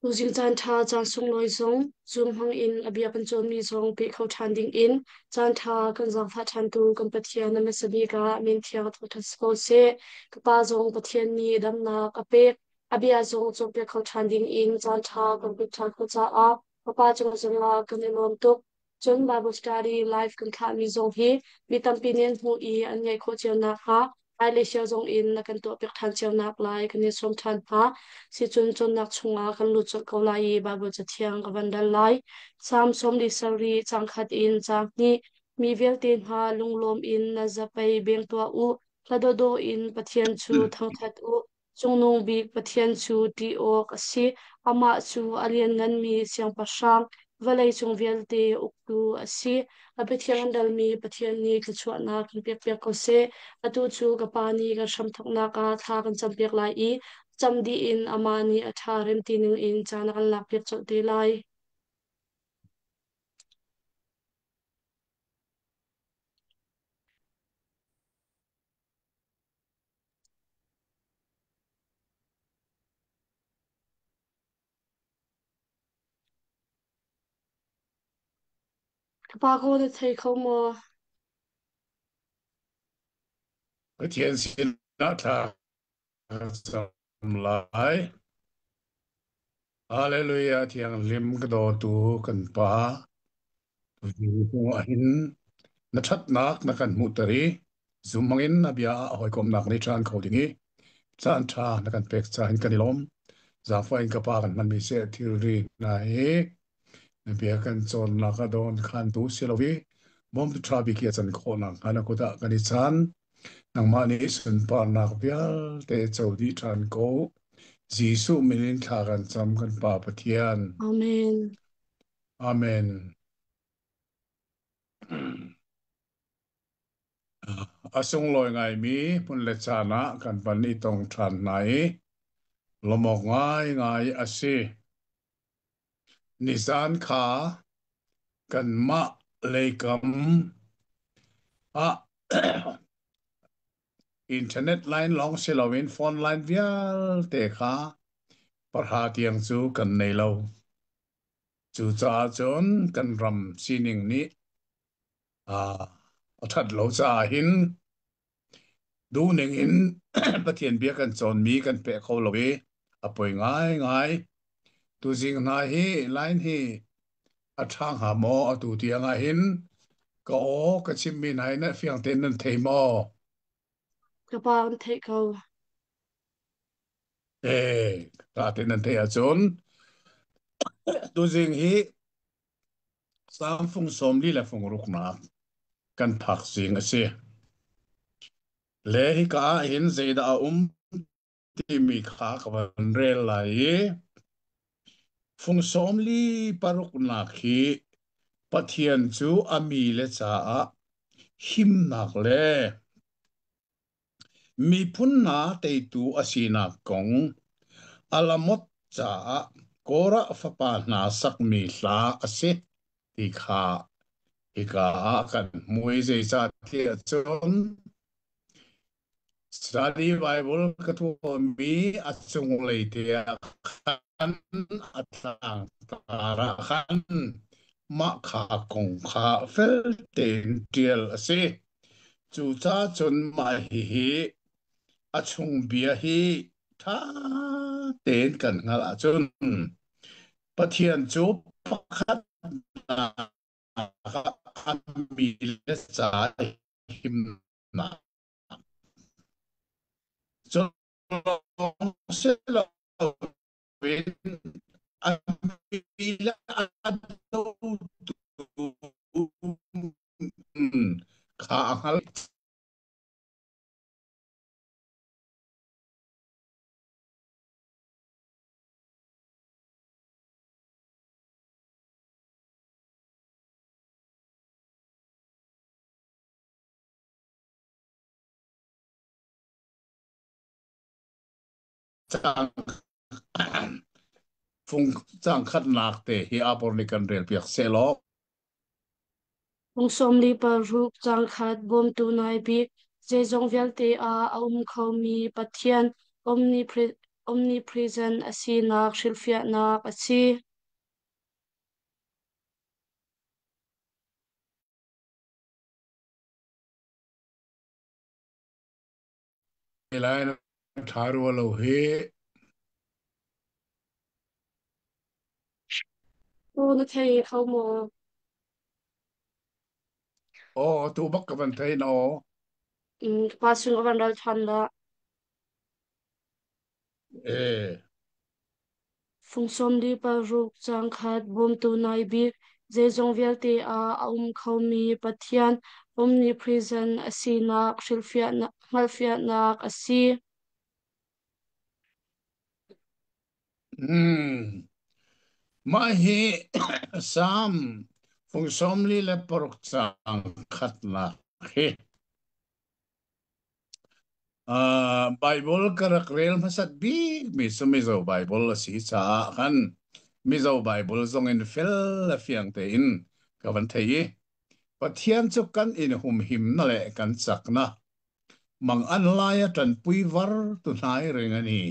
Tuzing caan ṭha caan sunglawi zong Zoom hmangin a bia kan cawnmi zong peh kho ṭhan dingin caan ṭha kan zaangfah ṭhantu kan Pathian na hmasa bik ah min thiang thangṭhat si ko seh. Ka pa zong Pathian nih damnak a pek. A bia zong cawnpiak kho ṭhan dingin caan ṭha kan pek ṭhan khawh caah ka pa cung zongah kan i lawm tuk. Cun Bible study live kan thlahmi zong hi mi tampi nih an hmuh i an ngaih khawh cio nakhnga Malaysia zong in na kan tuahpiak ṭhan cio nak lai kan i sawm ṭhan hna. Sicun cawnnak chungah kan lut colh ko lai i Bible cathiang ka van dal lai. Psalm 47 caang khat in caang hnih. Mi vialte hna lunglawm in na zapei beng tuah u. Hla dawhdawh in Pathian cu thangṭhat u. Cungnung Bik Pathian cu ṭih awk a si. Amah cu a liannganmi Siangpahrang, vawleicung vialte uktu a si. A biathiang an dalmi Pathian nih thluachuahnak kan pekpiak ko seh. Atu cu ka Pa nih kan hramthawknak ah thla kan campiak lai i cam dih in amah nih a ṭha rem ti ningin caan a kan lakpiak colh te lai. Ka pa kaw na thei kho maw? Pathian sinah thla ka cam lai. Hallelujah thianghlim ka dawtu kan Pa. Tuzing ah hin na ṭhatnak na kan hmuhter i zumhmang in na bia ah hawikomhnak nei ṭhan kho ding i caan ṭha na kan pek caah hin kan i lawm. Zaangfah in ka Pa kan hmanmi seh thilri hna hi na bia kan cawnnak a dawn khantu si lo i bawmtu ṭha bik i a can khawh nakhnga na kut ah kan i chan. Nangmah nih sunparnak vialte co dih ṭhan ko. Jesuh min in thla kan cam kan Pa Pathian. Amen. Amen. A sunglawi ngaimi hmun le caan ah kan van i tong ṭhan hna i lawmawk ngaingai a si. Nizan kha kanmah leikam ah internet line lawng si loin phone line vialte kha pahra tiang cu kan nei lo. Cucaah cun kan ram sining nih a ṭhat lo caah hin duhning in Pathian bia kan cawnmi kan peh kho lo i a poi ngaingai. Tuzing hna hi line hi a ṭha hnga maw atu tiang ah hin ka aw ka chimmi hna hi na fiang tein nan thei maw? Ka pa an theih ko. Eh, ṭha tein nan theih ahcun tuzing hi Salm fung 40 le fung ruknak kan phak zing a si. Le hika ah hin zeidah a um timi kha ka van rel lai i fung 46 nak hi Pathian cu a mi le caah himnak le Miphun hna teitu a sinak kong Alamot caah Korah fapa hna sakmi hla a si ti kha hika ah kan hmu i zeicahtiah cun Study Bible ka tuahmi a cunglei te ah khan a tlangtar ah khan mah kha kong kha fel tein ṭial a si. Cucaah cun mah hihi a chung bia hi ṭha tein kan hngalh ahcun Pathian cu pakhatnak ah a mi le ca himnak cu lawng si loin a mi le a dotu kha a hngalh. Cang fung cang khatnak te hi Abor nih kan rel piak sehlaw. Kum 46 caang khat bawmtu nai bik, zeizong vialte ah a um khomi Pathian, Omnipresent a sinak hrilhfiahnak a si. Lai na ṭha rua lo hi. Aw na thei kho maw? Aw, tu bak ka van thei na aw. Ka pa sung a van ral ṭhan dah. Eh. Fung 46 caang khat Bawmtu nai bik, zeizong vialte ah a um khomi Pathian omnipresent a sinak hngalhfiahnak a si. Hmm. Mah hi Salm fung 46 caang khatnak hi Bible ka rak rel hmasat bikmi cu Mizo Bible a si caah khan Mizo Bible zong in fel le fiang tein ka van thei i Pathian cu kan in humhimna le kan cakna mang an lai a ṭanpui var tu hnai ring a ni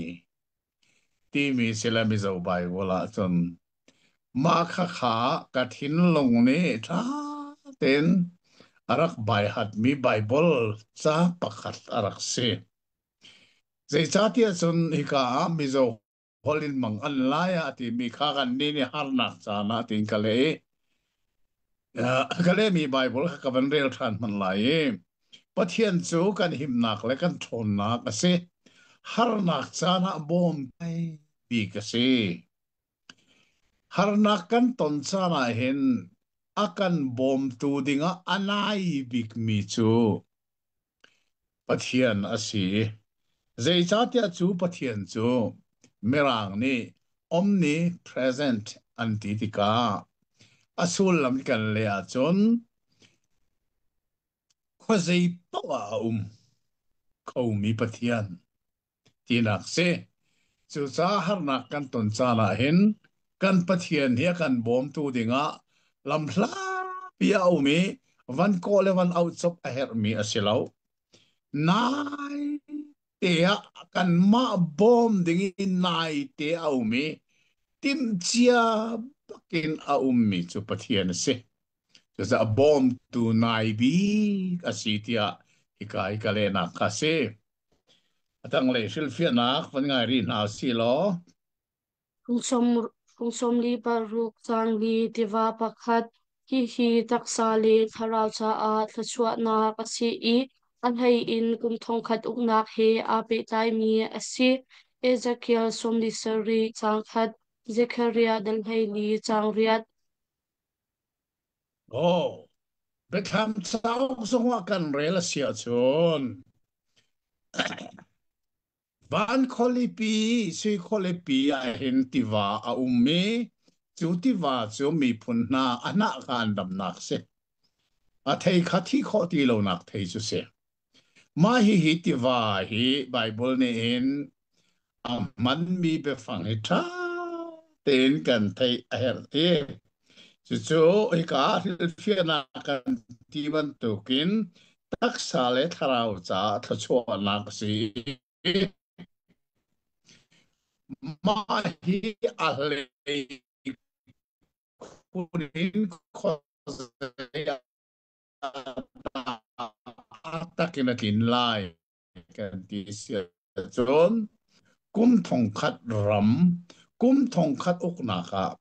timi si le Mizo Bible ah cun mah khakha ka thinlung nih ṭha tein a rak baihatmi Bible ca pakhat a rak si. Zeicahtiah cun hika ah Mizo holh in mang an lai ah a timi kha kannih nih harnak caan ah tiin ka leh i ka lehmi Bible kha ka van rel ṭhan hmanh lai i Pathian cu kan himnak le kan ṭhawnnak a si. Harnak caan ah bawm bik a si. Harnak kan ton caan ah hin a kan bawmtu dingah a nai bikmi cu Pathian a si. Zeicahtiah cu Pathian cu Mirang nih omnipresent an ti tikah a sullam kan leh ahcun khuazei paoh ah a um khomi Pathian tinak si. Cucaah harnak kan ton caan ah hin kan Pathian hi a kan bawmtu dingah lamhlapi a um i van kawh le van auh cop a herhmi a si lo. Nai te ah kanmah bawm ding i nai te a um i timhcia bakin a ummi cu Pathian a si. Cucaah bawmtu nai bik a si tiah hika i ka lehnak kha a si. A tanglei hrilhfiahnak van ngai rih hna si law. Fung 46 caang li tiva pakhat Hihi taksa le thlarau caah thluachuahnak a si i a hlei in kum 1000 uknak he aa pehtlaimi a si. Ezekiel 37 caang khat, Zekhariah dal 14 caang riat. Oh, Biathlam cauk zongah kan rel a si ahcun Van khualipi, sui khualipi ah hin tiva a um i cu tiva cu miphun hna a hnah kha an damnak si. A thei kha thi khawh ti lonak thei cu si. Mah hihi tiva hi Baibal nih hin a hmanmi biafang hi ṭha tein kan theih a herh i cucu hika ah hrilhfiahnak kan ti bantukin taksa le thlarau caah thluachuahnak a si i mah hi a hlei khun in khuazei ah takin a tlin lai kan ti si ahcun kum 1000 ram kum 1000 uknak ah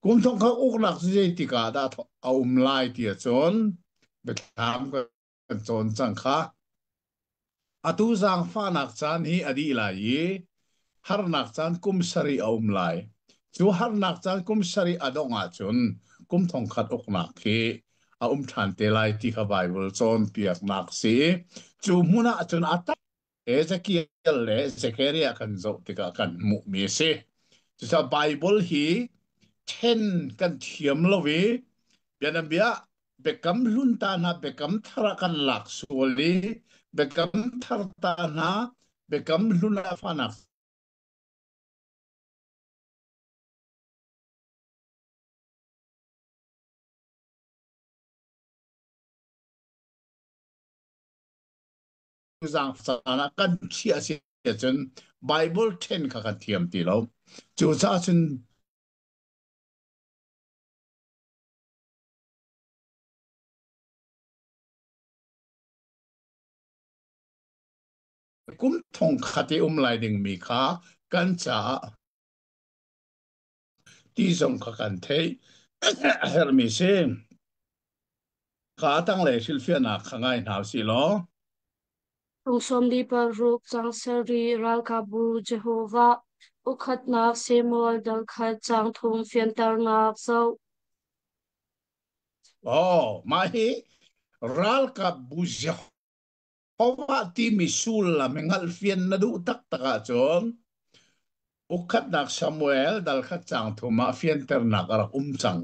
kum 1000 uknak cu zeitik ah dah a um lai ti ahcun biathlam kan cawn cang kha. Atu zaangfahnak caan hi a dih lai i harnak caan kum sarih a um lai. Cu harnak caan kum sarih a dongh ahcun kum 1000 uknak khi a um ṭhan te lai ti kha Baibal cawnpiaknak si. Cu hmun ah cun a tak Ezekiel le Zekhariah kan zoh tikah kan hmuhmi a si. Cucaah Baibal hi ṭhen kan thiam lo i bianabia biakam hlun ta hna biakam thar ah kan lak sual i biakam thar ta hna biakam hlun ah fanak zaang caan ah kan chiah a si. Cun Bible ṭhen kha kan thiam ti lo. Cucaah cun kum thong khat i um lai dingmi kha kan caah ti zong kha kan theih a herhmi si. Ka tanglei hrilhfiahnak kha ngai hna usih law. Kum 46 cang sarih ralkapbu Jehovah ukhatnak Samuel dal khat caang thum fianternak zoh. Oh, mah hi ralkapbu Jehovah timi sullam hi hngalhfian na duh taktak ahcun ukhatnak Samuel dal khat caang thum ah fianternak a rak um cang.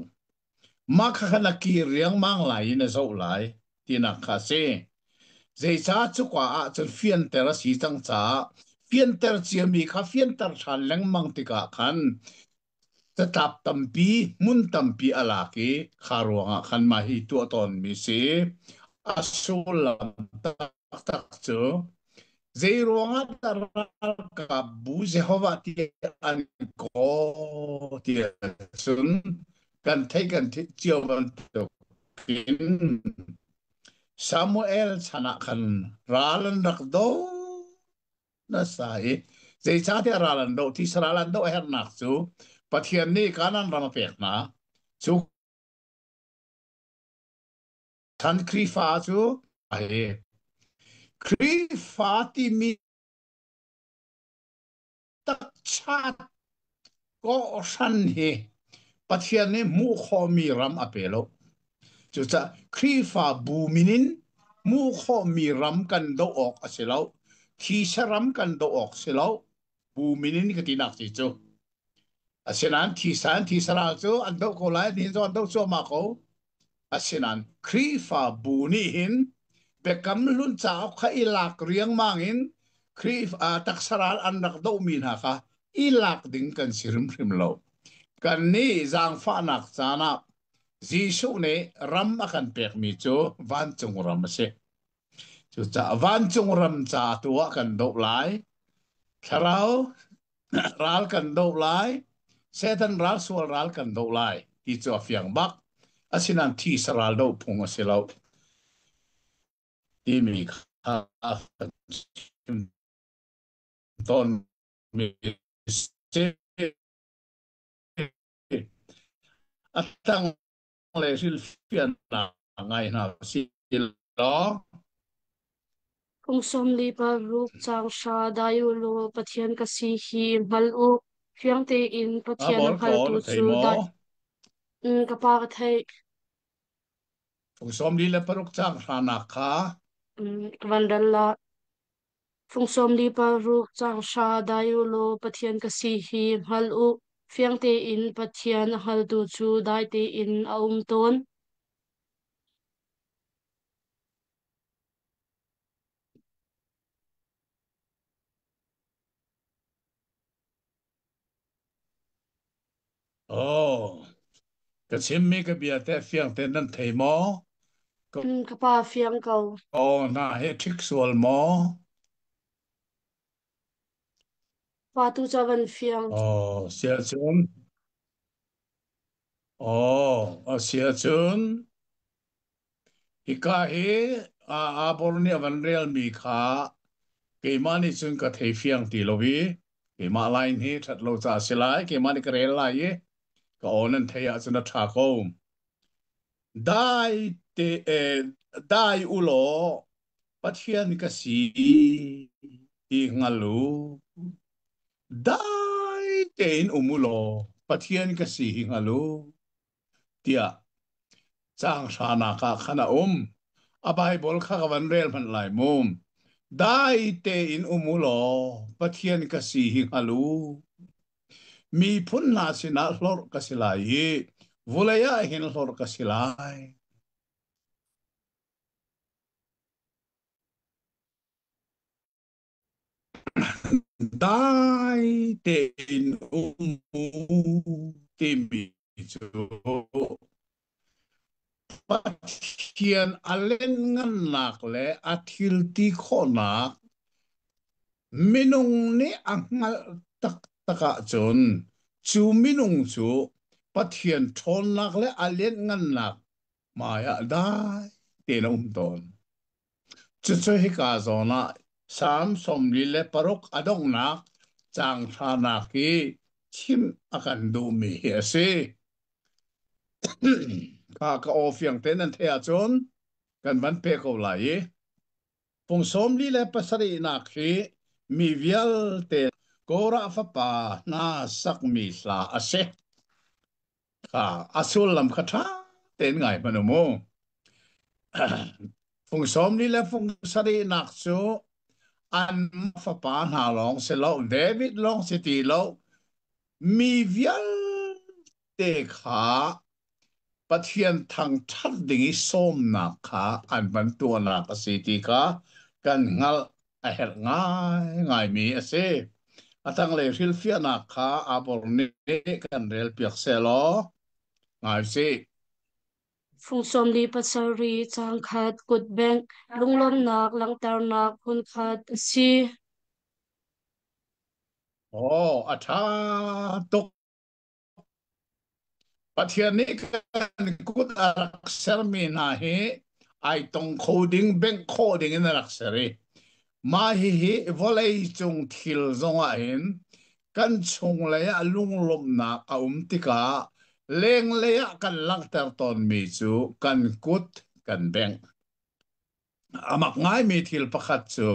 Mah kha khan a kir riangmang lai i na zoh lai tinak kha a si. Zeicah cuka ah cun fianter a si cang caah fianter ciami kha fianter ṭhan lengmang tikah khan catlap tampi, hmun tampi a lak i kha ruangah khan mah hi tuah tawnmi si. A sullam taktak cu zei ruangah dah ralkapbu Jehovah ti an kaw ti ahcun kan theih kan theih cio bantukin Samuel chan ah khan ral an rak do nasa i zeicahtiah ral an doh ti ral an doh a herhnak cu Pathian nih Kanaan ram a pek hna. Cu Chan Khrihfa cu ai Khrihfa timi takchat kawhhran hi Pathian nih hmuh khawhmi ram a pe lo. Cucaah Khrihfa bu min in hmuh khawhmi ram kan doh awk a si lo. Thisa ram kan doh awk si lo. Bu min in ka tinak si cu. Asinain thisa in thisa ral cu an doh ko lai, nihin zong an doh cuahmah ko. Asinain Khrihfabu nih hin Biakam Hlun cauk kha i lak riangmang in Khrihfa taksa ral an rak dohmi hna kha i lak ding kan si hrimhrim lo. Kannih zaangfahnak caan ah Jesuh nih ram a kan pekmi cu vancung ram a si. Cucaah vancung ram ca tu ah kan doh lai. Thlarau ral kan doh lai. Satan ral sual ral kan doh lai ti cu a fiang bak. Asinain thi saral doh phung a si lo timi kha kan chim tawnmi si. A tang le hrilhfiahnak ngai hna si law. Kum 46 caang hra dai u law Pathian ka si hi hngal u. Fiang tein A Pathian a bor ko hngaltu na thei cu maw? dai ka pa ka theih. Kum 46 caang hranak kha. Ka van ral la. Fung 46 caang hra dai u law Pathian ka si hi hngal u. Fiang tein Pathian a hngaltu cu dai tein a um tawn. Oh, ka chimmi ka bia teh fiang tein nan thei maw? Ka Ka pa fiang ko. aw hna he ṭhik sual maw? Pa tu ca van fiang. Oh, siahcun, oh, a siahcun, hika hi Abor nih a van relmi kha keimah nih cun ka thei fiang ti lo i keimah line hi ṭhat lo caah a si lai. Keimah nih ka rel lai i ka aw nan theih ahcun a ṭha ko. Dai te dai u law Pathian ka si ti hngal u. Dai tein um u law Pathian ka si hi hngal u tiah caang hranak ah khan a um. A Baibal kha ka van rel hmanh lai mu. Dai tein um u law Pathian ka si hi hngal u. Miphun hna sinah hlorh ka si lai i vulei ah hin hlorh ka si lai. Dai tein um u timi cu Pathian a lianhngannak le a thil ti khawhnak. Minung nih a hngalh taktak ahcun cu minung cu Pathian ṭhawnnak le a lianhngannak hmaiah dai tein a um tawn. Cucu hika zawn ah Salm 46 a donghnak caang hranak hi chimh a kan duhmi hi a si. Kha ka aw fiang tein nan theih ahcun kan van pe ko lai i Fung 47nak hi mi vialte Korah fapa hna sakmi hla a si. Kha a sullam kha ṭha tein ngai hmanh u mu. Fung 40 le fung sarihnak cu an fapa hna lawng si lo, David lawng si ti lo, mi vialte kha Pathian thangṭhat ding i sawmnak kha an van tuahnak a si ti kha kan hngalh a herh ngaingaimi a si. A tanglei hrilhfiahnak kha Abor nih kan relpiak sehlaw ngai sih. Fung 47 caang khat kutbengh lunglawmhnak langhternak phunkhat a si. Aw, a ṭha tuk. Pathian nih kan kut a rak sermi hna hi ai tong kho ding, bengh khawh ding in a rak ser i mah hihi vawlei cung thil zongah hin kan chunglei ah lunglawmhnak a um tikah lenglei ah kan langhter tawnmi cu kan kut kan bengh. A mak ngaimi thil pakhat cu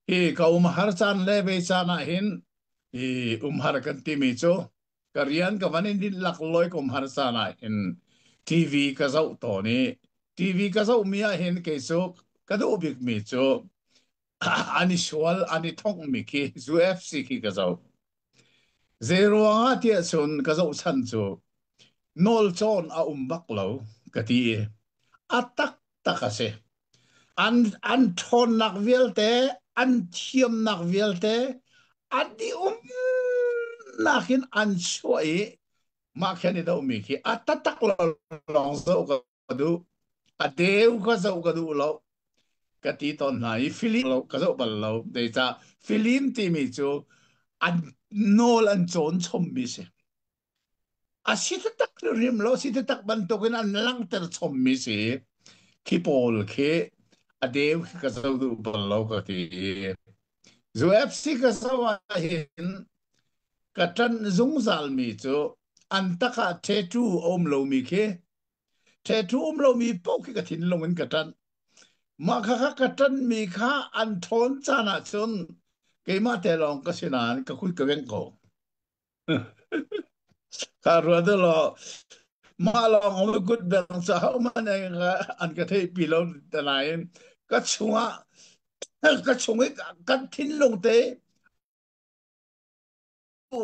hi ka umhar caan le vei caan ah hin hi umhar kan timi cu ka rian ka van in din lak loi ka umhar caan ah hin TV ka zoh tawn i TV ka zoh mi ah hin kei cu ka duh bik mi cu an i sual an i thongh mi khi UFC khi ka zoh. Zei ruangah tiah cun ka zoh chan cu nawlcawn a um bak lo ka ti i a taktak a si. An ṭhawnnak vialte, an thiamnak vialte, an i umnak in an chuah i mah khi an i dohmi khi a taktak lawng zoh ka duh. A deu ka zoh ka duh lo. Ka ti tawn hna i Filim lo ka zoh bal lo. Zeicah Filim timi cu an nawl an cawn chommi si. A si taktak rim lo si taktak bantukin an langhter chommi si. Khi pawl khi a deu khi ka zoh duh bal lo ka ti. UFC ka zoh ahhin ka ṭanh zungzalmi cu an tak ah tattoo a um lomi khi Tattoo um lomi paoh khi ka thinlung in ka ṭanh. Mah khakha ka ṭanhmi kha an ṭhawn caan ahcun keimah te lawng ka si nain ka kut ka bengh ko. Kha ruat u law mah lawng um kut bengh cu ahohmanh an ka theihpi lo te nain ka chungah ka chung i kan thinlung te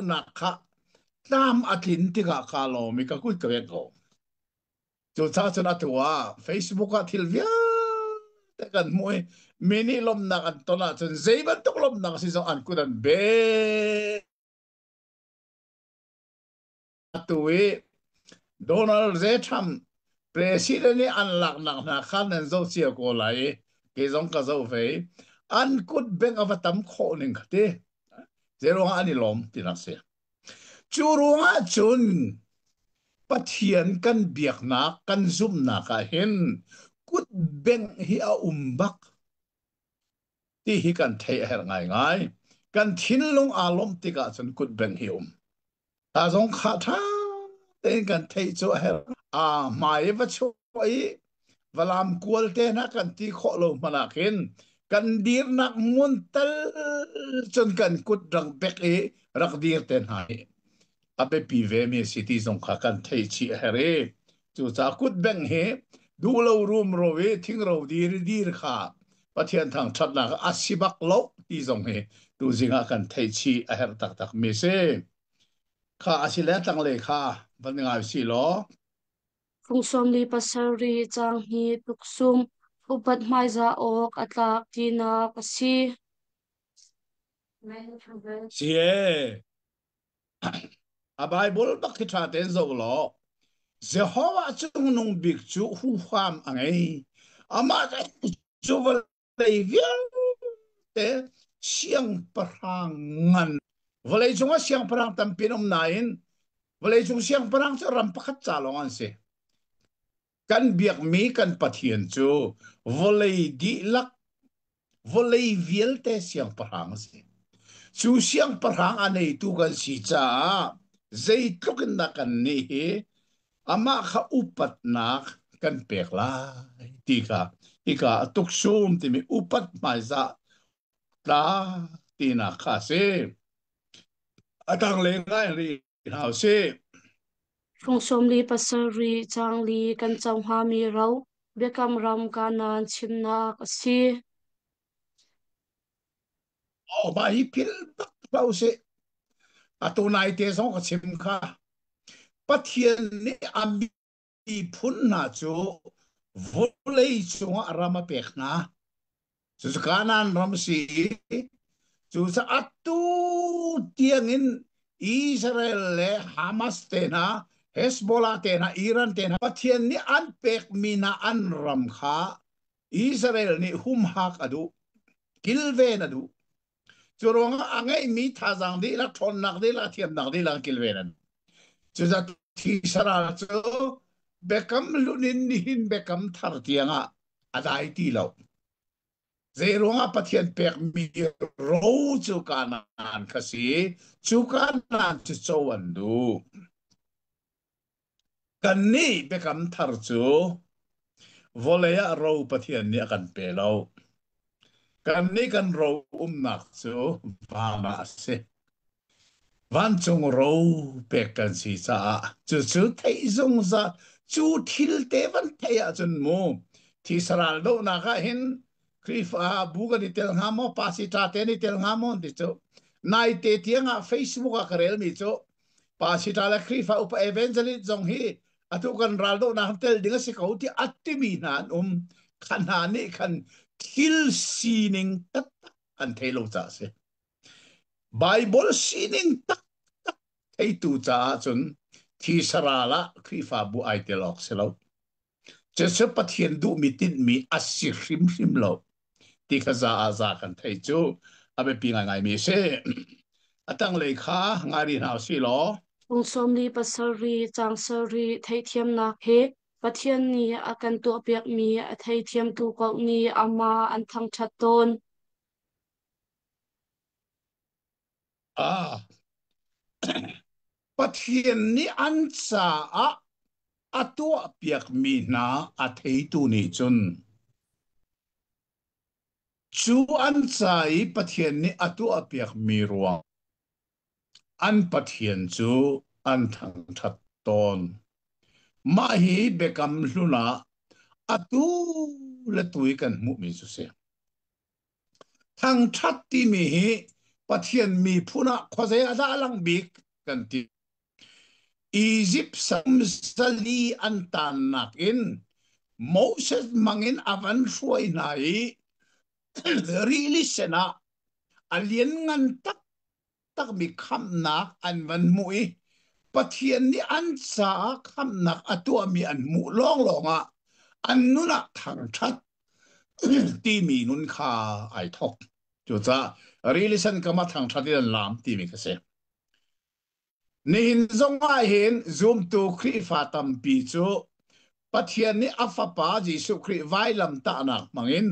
nak kha tlam a tlin tikah kaa lawm i ka kut ka bengh ko. Cucaah cun atu ah Facebook ah thil vialte kan hmuh i mi nih lawmhnak an ton ahcun zei bantuk lawmhnak si zong an kut an beh. Atu i Donald J. Trump president i an laknak hna kha nan zoh cio ko lai i kei zong ka zoh ve i an kut bengh a va tam khawh ning kha ti. Zeiruangah an i lawm tinak si. Cu ruangah cun Pathian kan biaknak, kan zumhnak ah hin kut bengh hi a um bak ti hi kan theih a herh ngaingai. Kan thinlung aa lawmh tikah cun kut bengh hi um. Ta zong kha ṭha tein kan theih cu a herh. Aa hmai va chuah i valam kual te hna kan ti khawh lo hmanh ah khin kan dirnak hmun tal cun kan kut rak bek i rak dir te hna hi a biapi ve mi a si ti zong kha kan theih chih a herh i cucaah kut bengh hi duh lo rumro i thingro dir i dir kha Pathian thangṭhatnak a si bak lo ti zong hi tuzing ah kan theih chih a herh taktak mi si. Kha a si le tanglei kha van ngai si law. Fung 47 caang hi tuksum upat hmaizah awk a tlak tinak a si. Si ee. A Bible bak hi ṭha tein zoh law Jehovah cungnung bik cu huham a ngei. Amah cu vawlei vialte Te siangpahrang ngan vawleicung ah siangpahrang tampi an um nain vawleicung siangpahrang cu ram pakhat ca lawng an si. Kan biakmi kan Pathian cu vawlei dihlak vawlei vialte siangpahrang a si. Cu siangpahrang a neitu kan si caah zeitluk in dah kan nih hi amah kha upatnak kan pek lai ti kha hika a tuksum timi upat hmaizah tla tinak kha a si. A tang le ngai rih hna usih. Fung 47 caang li kan co hngami ro Biakam ram Kanaan chimnak a si. Oh, mah hi philh bak hlah usih. Atu nai te zong ka chim kha. Pathian nih a miphun hna cu vawlei cungah ram a pek hna. Cucu Kanaan ram si i cucaah atu tiangin Israel le Hamas te hna, Hezbollah te hna, Iran te hna Pathian nih an pekmi hna an ram kha Israel nih humhak a duh, kilven a duh. Cu ruangah a ngeihmi thazaang dihlak, ṭhawnnak dihlak, thiamnak dihlak kilven an. Cucaah thi saral cu biakam hlun in nihin biakam thar tiangah a dai ti lo. Zei ruangah Pathian pekmi ro cu Kanaan kha si, cu Kanaan cu co an duh. Kannih biakam thar cu vawlei ah ro Pathian nih a kan pe lo. Kannih kan ro umnak cu van ah a si. Vancung ro pek kan si caah cucu theih zungzal cu thil te van theih ahcun mu thi saral dohnak ah hin Khrihfa bu kan i tel hnga maw pasita te an i tel hnga maw ti cu naite tiang ah Facebook ah ka relmi cu pasita le Khrihfa upa evangelist zong hi atu kan ral dohnak tel ding a si ko ti a timi hna an um kha hna nih khan thil sining taktak an thei lo caah a si. Baibal sining taktak theitu caah cun thi saral ah Khrihfabu ai tel awk si lo. Cucu Pathian duhmi tinhmi a si hrimhrim lo ti kha za ah za kan thei cu a biapi ngaingaimi a si. A tanglei kha ngai rih hna usih law. Phung 47 caang sarih theihthiamnak he Pathian nih a kan tuahpiakmi a theithiamtu paoh nih amah an thangṭhat tawn. Ah, Pathian nih an caah a tuahpiakmi hna a theitu nih cun cu an ca i Pathian nih a tuahpiakmi ruang an Pathian cu an thangṭhat tawn. Mah hi Biakam Hlun ah atu le tu i kan hmuhmi cu si. Thangṭhat timi hi Pathian miphun ah khuazei ah dah a lang bik kan ti. Izipt sal i an taannak in Moses hmangin a van hruai hna i rili sen ah a lianngan taktakmi khamhnak an van hmuh i Pathian nih an caah khamhnak a tuahmi an hmuh lawnglawng ah an nun ah thangṭhat timi nun kha ai thawk. Cucaah rili sen kam ah thangṭhat in an laam timi kha si. Nihin zong ah hin zumtu Khrihfa tampi cu Pathian nih a Fapa Jesuh Khrih vailamtahnak hmangin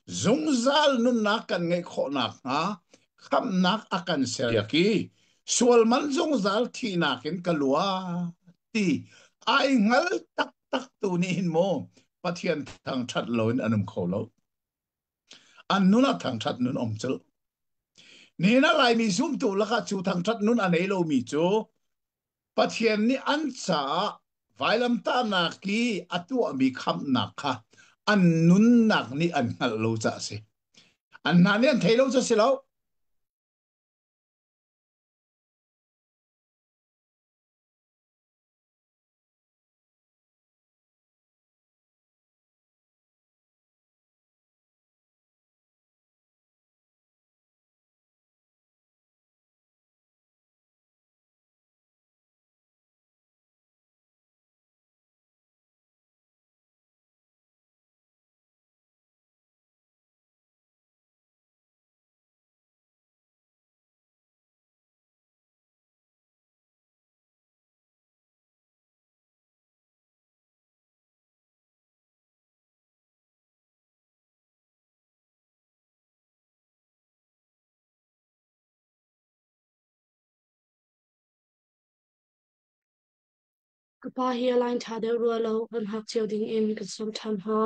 zungzal nunnak kan ngeih khawh nakhnga khamhnak a kan serpiak i sual man zungzal thihnak in ka lua ti ai hngal taktak tu nih hin mu Pathian thangṭhat loin an um kho lo. An nun ah thangṭhat nun um cu. Nihin ah Laimi zumtu lakah cu thangṭhat nun a nei lomi cu Pathian nih an caah vailamtahnak i a tuahmi khamhnak kha an nunnak nih an hngalh lo caah a si. An hna nih an thei lo cu a si lo. Ka pa hi a line ṭha deuh rua lo, kan hngak cio ding in kan sawm ṭhan hna.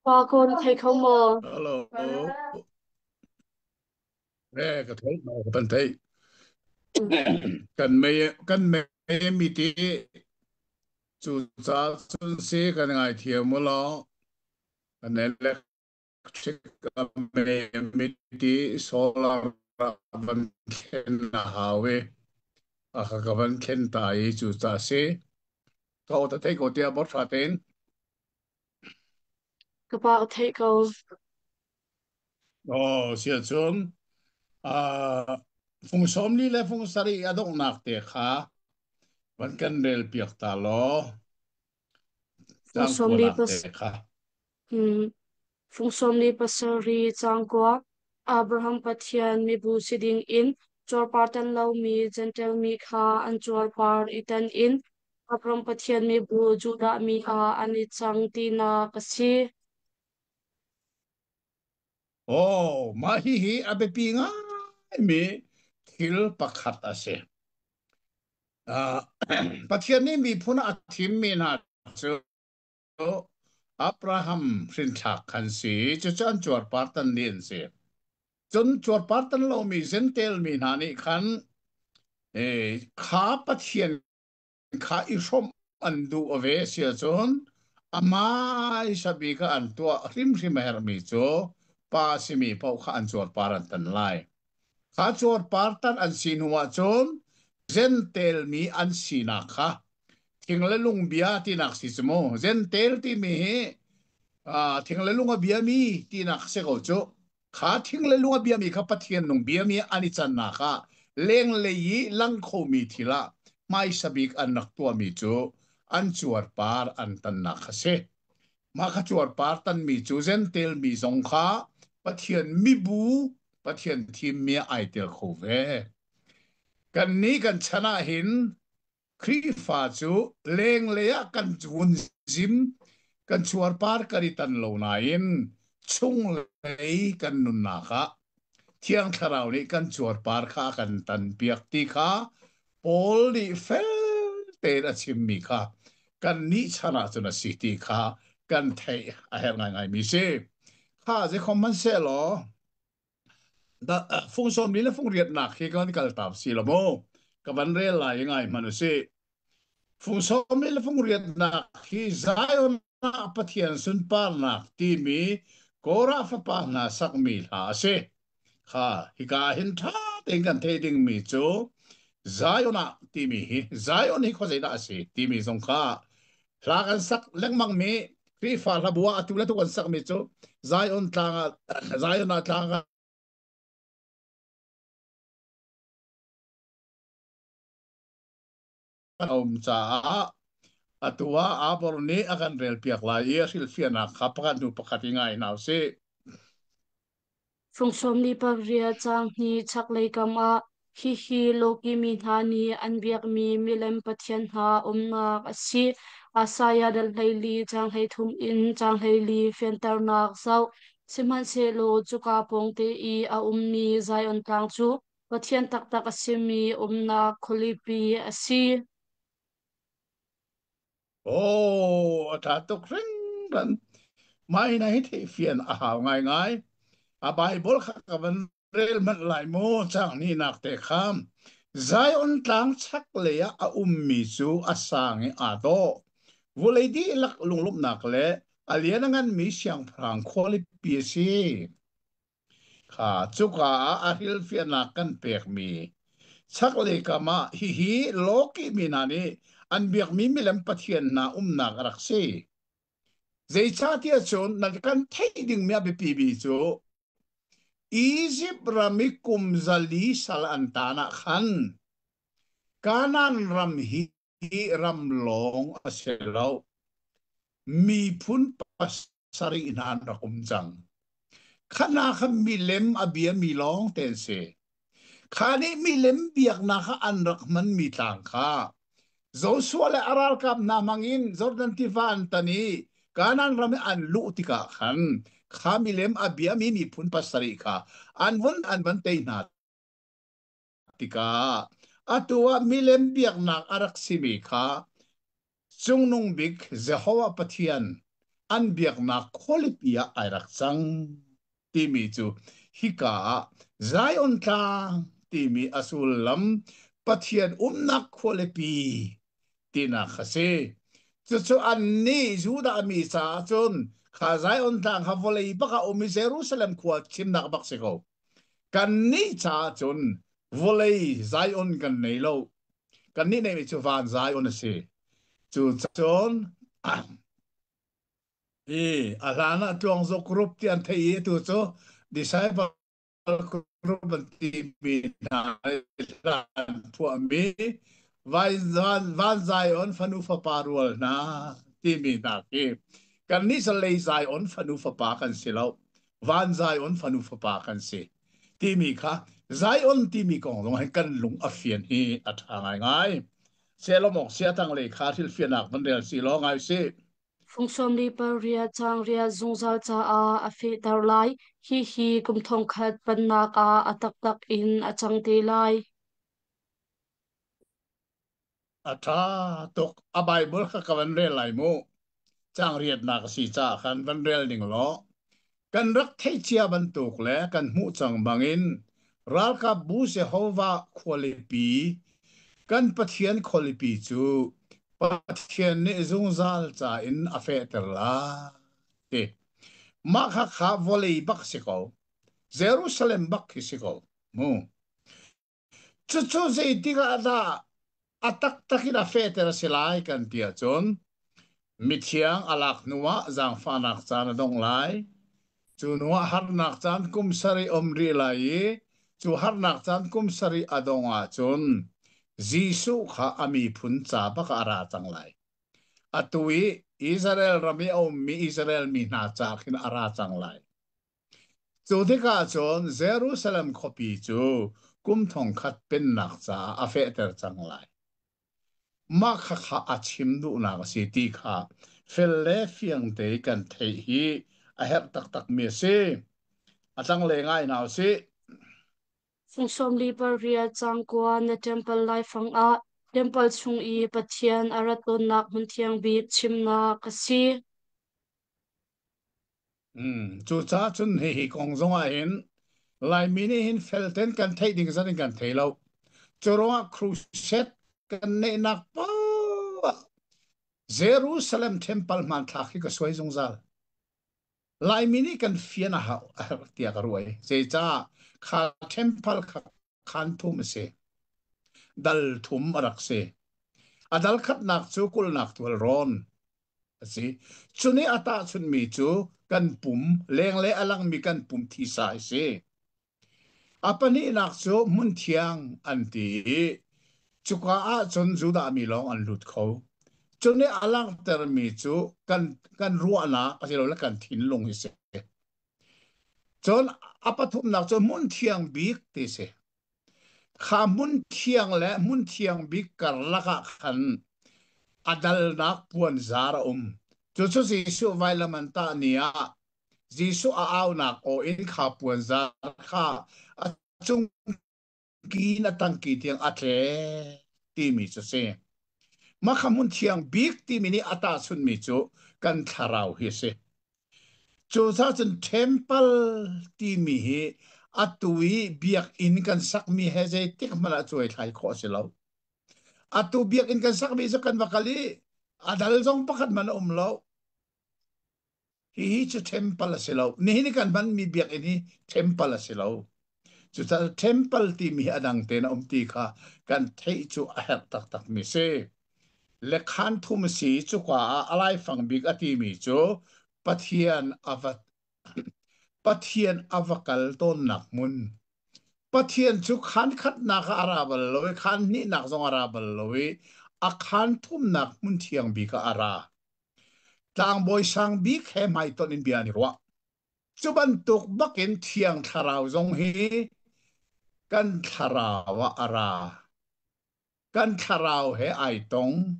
Pa ko na thei kho maw? Hello. Eh, ka thei ma ka pan thei. Kan mei kan mei mi ti cu ca cun si kan ngai thiam u law kan electric a mei mi ti solar van khen a hau i a ka ka van khen ta i cu ca si ka ta thei ko tia bor tha ten. Ka pa ka theih ko. Oh, sia cun uh, fung 40 le fung 70 a donghnak te kha van kan rel piak ta law Fung cang 40 kuanak pas te kha. Fung 47 caang kua Abraham Pathian mibu si dingin cuarpar tan lomi Jentail mi kha an cuarpar i tan in Abraham Pathian mibu Judah mi ah an i cang tinak a si. Oh, mah hihi a biapi ngaimi thil pakhat a si. Uh, Pathian nih miphun a thimmi hna cu Abraham hrinthlak khan si, cucu an cuarpar tan dih an si. Cun cuarpar tan lomi Jentail mi hna nih khan kha Pathian kha i hrawmh an duh ve si ahcun A hmaisa bik ah an tuah hrimhrim a herhmi cu pa a simi paoh kha an cuarpar an tan lai. Kha cuarpar tan an si hnu ahcun Jentail mi an sinak kha thing le lung bia tinak si cu mu. Jentail timi hi thing le lung a biami tinak si ko cu. Kha thing le lung a biami kha Pathian nung biami an i cannak ah lenglei i lang khomi thil ah hmaisa bik an rak tuahmi cu an cuarpar an tannak kha si. Mah kha cuarpar tanmi cu Jentail mi zong kha Pathian mibu, Pathian thimmi ah ai tel kho ve. Kannih kan chan ah hin Khrihfa cu lenglei ah kan vun zim, kan cuarpar kan i tan lo nain chunglei kan nunnak ah Thiang Thlarau nih kan cuarpar kha a kan tanpiak ti kha Paul nih fel tein a chimmi kha kannih chan ah cun a si ti kha kan theih a herh ngaingaimi si. Kha zeikhom hmanhsehlaw fung 40 le fung riatnak hi kan kal ta si lo mu. Ka van rel lai i ngai hmanh u sih. Fung 40 le fung riatnak hi Zion ah Pathian sunparnak timi Korah fapa hna sakmi hla a si. Kha hika ah hin ṭha tein kan theih dingmi cu Zion ah timi hi Zion hi khuazei dah a si timi zong kha hla kan sak lengmangmi Khrihfa hlabu ah atu le atu kan sakmi cu Zion tlang ah Zion ah tlang ah a um caah atu ah Abor nih a kan relpiak lai i a hrilhfiahnak kha pakhat hnu pakhat i ngai hna usih. Fung 48 caang hnih chaklei kam ah hihi Loki mi hna nih an biakmi milem pathian hna umnak a si. Isaiah dal 14 caang 33 in caang 14 fianternak zoh. Sihmanhsehlaw cuka pawngte i a ummi Zion Tlang cu Pathian taktak a simi umnak khualipi a si. Oh, a ṭha tuk hringhran. Mah hi na hi theihfian a hau ngaingai. A Bible kha ka van rel hmanh lai mu, caang hnihnak te kha. Zion tlang chaklei ah a ummi cu a sang i aa dawh. Vawlei dihlak lunglawmhnak le a lian a nganmi siangpahrang khualipi a si. Kha cuka ah a hrilhfiahnak kan pekmi chaklei kam ah hihi lawkih mi hna nih an biakmi milem pathian hna umnak a rak si. Zeicahtiah cun nan kan theih dingmi a biapimi cu Izipt ram i kum 400 sal an tan ah khan Kanaan ram hi ram lawng a si lo. Miphun pasarih hna an rak um cang. Khana kha milem a biami lawng te an si. Kha nih milem biaknak kha an rak hmanmi tlang kha Joshua le a ralkap hna hmangin Jordan tiva an tan i Kanaan ram i an luh tikah khan kha milem a biami miphun pasarih kha an vun an van tei hna tikah atu ah milem biaknak a rak simi kha Cungnung bik Jehovah Pathian an biaknak khualipi ah ai rak cang timi cu hika ah Zion Tlang timi a sullam Pathian umnak khualipi tinak a si. Cucu annih Judah mi caah cun kha Zion Tlang kha vawlei bak ah um i Jerusalem khua chimnak bak si ko. Kannih caah cun vawlei Zion kan nei lo. Kannih neihmi cu van Zion a si. Cu cun i a hlan ah tluangzuk group ti an theih i atu cu disciple group an timi hna hlan phuahmi van Zion fanu fapa rual hna timi hna khi kannih cu lei Zion fanu fapa kan si lo. Van Zion fanu fapa kan si timi kha Zion timi kong zong hin kan lung a fian hi a ṭha ngaingai. Selomok sia tanglei kha thilfianak van rel si law ngai si. Fung 48 caang riat zungzal caah a fehter lai. Hihi kum 1000 pennak ah a taktak in a cang te lai. A ṭha tuk. A Bible kha ka van rel lai mu. Caang riatnak a si caah khan van rel ning law kan rak theih cia bantuk le kan hmuh cang bangin ralkapbu Jehovah khualipi kan Pathian khualipi cu. Pathian nih zungzal ca in a fehter lai ti. Mah kha kha vawlei bak si ko. Jerusalem bak khi si ko. Mu. Cucu zeitik ah dah a taktak in a fehter a si lai kan ti ahcun mithiang a lak hnuah zaangfahnak caan a dong lai. Cu hnuah harnak caan kum sarih um rih lai i cu harnak caan kum sarih a dong ahcun Jesuh kha a miphun ca bak ah a ra cang lai. Atu i Israel ram i a ummi Israel mi hna ca khin a ra cang lai. Cu tikah cun Jerusalem khuapi cu kum thongkhat pennak caah a fehter cang lai. Mah khakha a chim duhnak a si ti kha fel le fiang te kan theih hi a herh taktakmi a si. A tanglei ngai hna usih. Fung 48 caang kua na ṭempal laifang ah ṭempal chung i Pathian a rat tawnnak hmun thiang bik chimnak a si. Cucaah cun hihi kong zongah hin Laimi nih hin felten kan theih ding zat in kan thei lo. Cu ruangah crusade kan neihnak poah ah Jerusalem temple hmanthlak hi ka suai zungzal. Laimi nih kan fian a hau a herh tiah ka ruai. Zeicah kha temple kha khan thum a si. Dal thum a rak si. A dal khatnak cu kulhnak tual rawn a si. Cu nih a tahchunhmi cu kan pum, lenglei a langmi kan pum thisa a si. A pahnihnak cu hmunthiang an ti i cuka ahcun Judah mi lawng an lut kho. Cu nih a langhtermi cu kan, kan ruahnak asilole kan thinlung hi si. Cun a pathumnak cu hmunthiang bik ti si. Kha hmunthiang le hmunthiang bik karlak ah khan a dalnak puanzar a um. Cucu Jesuh vailam an tah ni ah Jesuh a aunak aw in kha puanzar kha a cung ki in a tangki tiang a tle timi cu si. Mah kha hmun thiang bik timi nih a tahchunhmi cu kan thlarau hi a si. Cucaah cun temple timi hi atu i biakinn kan sakmi he zeitik hmanh ah cuaithlai khawh a si lo. Atu biakinn kan sakmi cu kan va kal i a dal zong pakhat hmanh a um lo. Hihi cu temple a si lo. Nihin i kan hmanmi biakinn hi temple a si lo. Cucaah temple timi hi a dang tein a um ti kha kan theih cu a herh taktakmi si. Le khaan thum a si cuka ah a laifang bik a timi cu Pathian a va Pathian a va kal tawnnak hmun. Pathian cu khaan khatnak ah a ra bal lo i khaan hnihnak zong a ra bal lo i a khaan thumnak hmun thiang bik ah a ra. Tlangbawi sang bik he hmaitonh in bia an i ruah. Cu bantuk bakin Thiang Thlarau zong hi kan thlarau ah a ra. Kan thlarau he ai tong.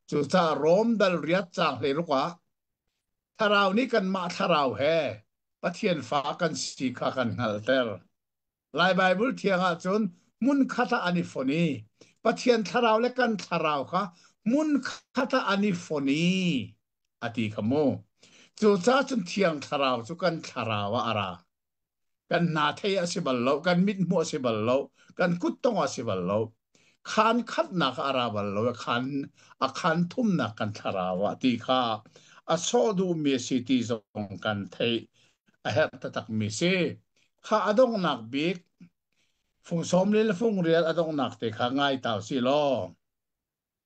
Cucaah Rom dal riat caang 16 ah Thlarau nih kanmah thlarau he Pathian fa kan si kha kan hngalhter. Lai Baibal thiang ahcun hmunkhat ah an i fon i Pathian thlarau le kan thlarau kha hmunkhat ah an i fon i a ti kha mu. Cucaah cun thiang thlarau cu kan thlarau ah a ra. Kan hna thei a si bal lo, kan mit hmuh a si bal lo, kan kut tong a si bal lo. Khaan khatnak ah a ra bal lo, khaan a khaan thumnak kan thlarau ah ti kha a sawh duhmi a si ti zong kan theih a herh taktakmi si. Kha a donghnak bik fung 40 le fung rial a donghnak te kha ngai ta usih law.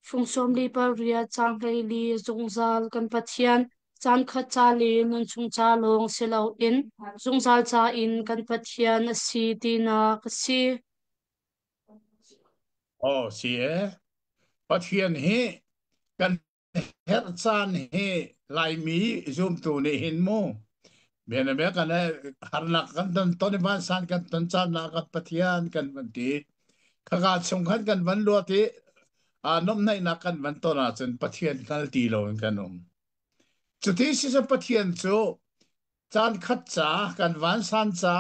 Fung 48 caang 14 zungzal kan Pathian caan khat ca le nunchung ca lawng si loin zungzal ca in kan Pathian a si tinak a si. Oh, si e. Pathian hi kan herh caan hi Laimi zumtu nih hin mu bianabia kan harnak kan ton ton i vansan kan ton caan ah kan Pathian kan van ti khaka chung khan kan van luat i nomhnaihnak kan van ton ahcun Pathian hngal ti lo in kan um. Cuti si cu Pathian cu caan khat ca kan vansan ca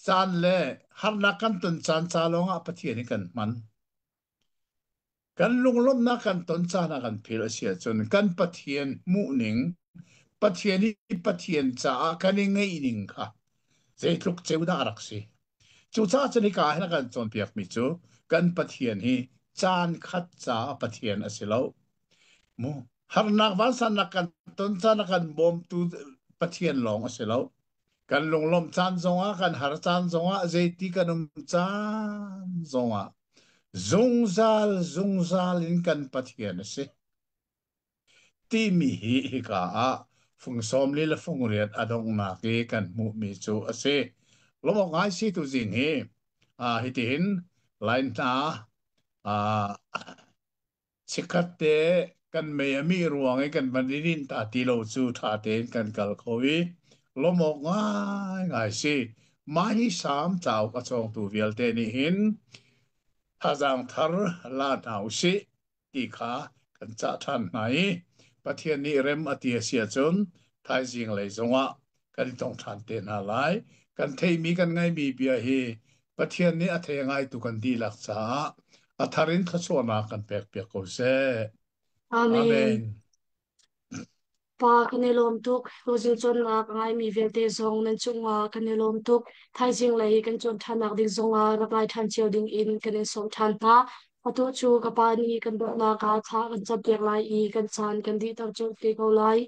caan le harnak kan ton caan ca lawngah Pathian hi kan hman. Kan lunglawmhnak kan ton caan ah kan philh a si ahcun kan Pathian hmuhning, Pathian i Pathian caah kan i ngeihning kha zeitluk ceu dah a rak si. Cucaah cun hika ah hin a kan cawnpiakmi cu kan Pathian hi Caan khat caah Pathian a si lo. Mu harnak vansannak kan ton caan a kan bawmtu Pathian lawng a si lo. Kan lunglawmh caan zongah, kan har caan zongah, zeiti kan um caan zongah zungzal zungzal in kan Pathian a si. Timi hi hika ah fung 40 le fung riat a donghnak i kan hmuhmi cu a si. Lawmh ngai si tu zing hi hitihin line hna chikkhat te kan mei a mih ruang i kan van i dinh ta ti lo cu ṭha tein kan kal kho i lawmh awk ngaingai si. Mah hi Salm cauk a cawngtu vialte nih hin thazaang thar la hna u sih ti kha kan cah ṭhan hna i Pathian nih rem a ti a si ahcun thaizing lei zongah kan i tong ṭhan te hna lai. Kan theihmi kan ngaihmi bia hi Pathian nih a thei ngaitu kan dihlak caah a thar in thluachuahnak kan pekpiak ko seh. Amen. Amen. Pa kan i lawm tuk. Tuzing cawnnak a ngaimi vialte zong nan cungah kan i lawm tuk. Thaizing lei kan cawn ṭhannak ding zongah rak ngai ṭhan cio ding in kan in sawm ṭhan hna. Atu cu ka pa nih kan dawtnak ah thla kan campiak lai i kan caan kan dihter colh te ko lai.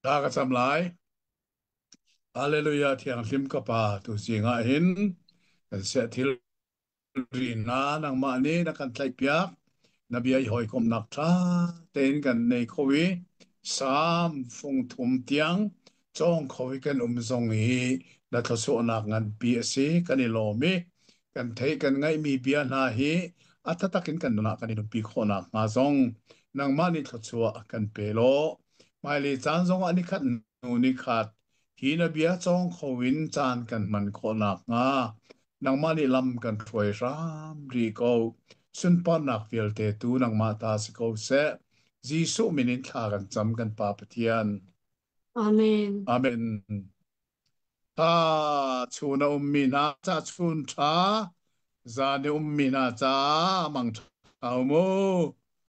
Thla ka cam lai. Hallelujah thianghlim ka pa tu zing ah hin kan seh thil ri hna nangmah nih na kan tlaihpiak na bia i hawikomhnak ṭha tein kan nei kho i Salm fung thum tiang cawng kho i kan um zong hi na thluachuahnak nganpi a si kan i lawm i kan theih kan ngaihmi bia hna hi a taktak in kan nun ah kan i nunpi khawhnak hnga zong nangmah nih thluachuah kan pe law hmailei caan zong ah nikhat hnu nikhat hi na bia cawng kho in caan kan hman khawh nakhnga nangmah nih lam kan hruai hram rih ko. Sunparnak vialte tu nangmah ta si ko seh. Jesuh min in thla kan cam kan Pa Pathian. Amen. Amen. Tha chun a ummi hna ca chun ṭha, zan i ummi hna ca mang ṭha mu.